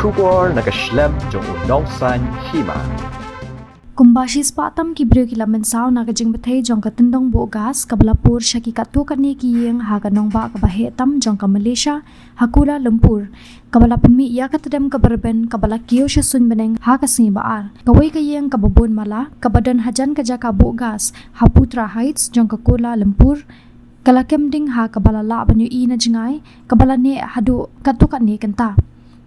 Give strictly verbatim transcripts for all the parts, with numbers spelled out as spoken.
Khubor na ka shlem jong u Nongsaiñ Hima. Kumba shispah tam ki briew ki la mynsaw na ka jingbthei jong ka tyndong buh gas kaba la pur sha ki katto katne ki ïing ha ka nongbah kaba heh tam jong ka Malaysia, ha Kuala Lumpur, kaba la pynmih ïa ka tdem kaba rben kaba la kiew sha suiñ bneng ha ka sngi ba ar. Kawei ka ïing kaba bun mala, kaba don hajan ka jaka buh gas ha Putra Heights jong ka Kuala Lumpur, ka la kem ding ha kaba la lah ban ïohi na jngai, kaba la neh haduh katto katne kynta.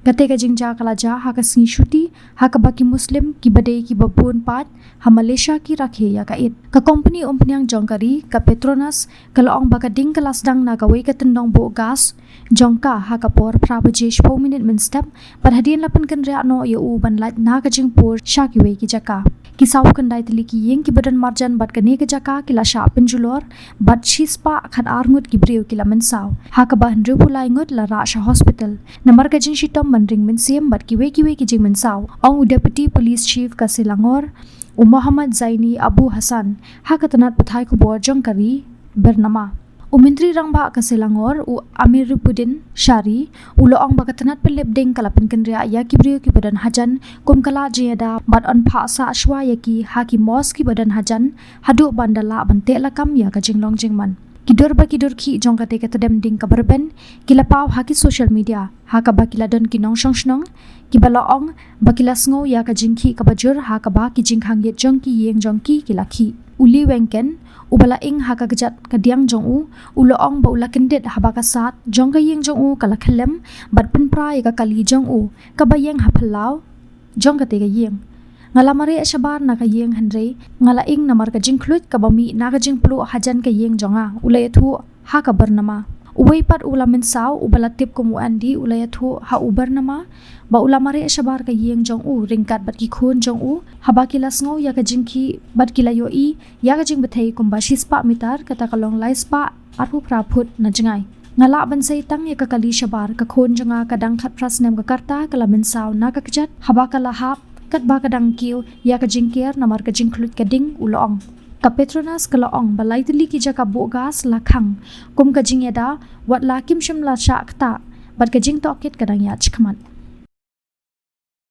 Kata ka jingjia ka la jia ha ka sngi Shuti, ha kaba ki Muslim kiba dei kiba bun pat ha Malaysia ki rakhe ïa ka Eid. Ka kompani umphniang jong ka ri, ka Petronas, ka la ong ba ka ding ka la sdang na kawei ka tyndong buh gas jong ka ha ka por phra baje shiphew minit mynstep, bad hadien la pynkynriah noh ïa u ban lait na ka jingpur sha kiwei ki jaka. Ki saw khyndai tylli ki ïing kiba don marjan bad kane ka jaka ki la shah pynjulor, bad shispah khatar ngut ki briew ki la mynsaw, ha kaba hynriewphew lai ngut la rah sha hospital namar ka jingshitom ban ring mynsiem bad kiwei kiwei ki jingmynsaw, ong u Deputy Police Chief ka Selangor, u Mohammad Zaini Abu Hassan, ha ka tnat pathai khubor jong ka ri, Bernama. U Myntri Rangbah ka Selangor, u Amiruddin Syari, u la ong ba ka tnat pynlip ding ka la pynkynriah ïa ki briew kiba don hajan, kum ka lad jingïada bad yn phah sah shuwa ïa ki ha ki mosque kiba don hajan, haduh ban da lah ban teh lakam ïa ka jinglong jingman. Ki dur ba ki dur khih jong kata ka tdem ding kaba rben ki la paw ha ki social media, ha kaba ki la don ki nongshong shnong kiba la ong ba ki la sngew ïa ka jingkhih kaba jur ha kaba ki jingkhang ïit jong ki ïing jong ki ki la khih. U Lee Weng Ken, uba la ing ha ka kjat kadiang jong u, u la ong ba u la kyndit haba ka sad jong ka ïing jong u ka la khyllem bad pynpra ïa ka kali jong u kaba ïeng ha phyllaw jong kata ka ïing. Nga la mareh shabar na ka ïing hynrei nga la ing namar ka jingkhluit kaba mih na ka jingpluh hajan ka ïing jong nga, u la ïathuh ha ka Bernama. Uwei pat u la mynsaw uba la tip kum u Andy u la ïathuh ha u Bernama ba u la mareh shabar ka ïing jong u ryngkat bad ki khun jong u haba ki la sngew ïa ka jingkhih bad ki la ïohi ïa ka jingbthei kumba shispah mitar, kata ka long laispah arphew phra phut na jngai. Nga lah ban sei tang ïa ka kali shabar, ka khun jong nga ka dang khatphra snem ka rta ka la mynsaw na ka kjat haba ka la hap katba ka dang kiew ïa ka jingker namar ka jingkhluit ka ding, u la ong. Ka Petronas ka la ong ba lai tylli ki jaka buh gas la khang kum ka jingïada, wat la kim shym la shah ktah bad ka jingtohkit ka dang ïaid shakhmat.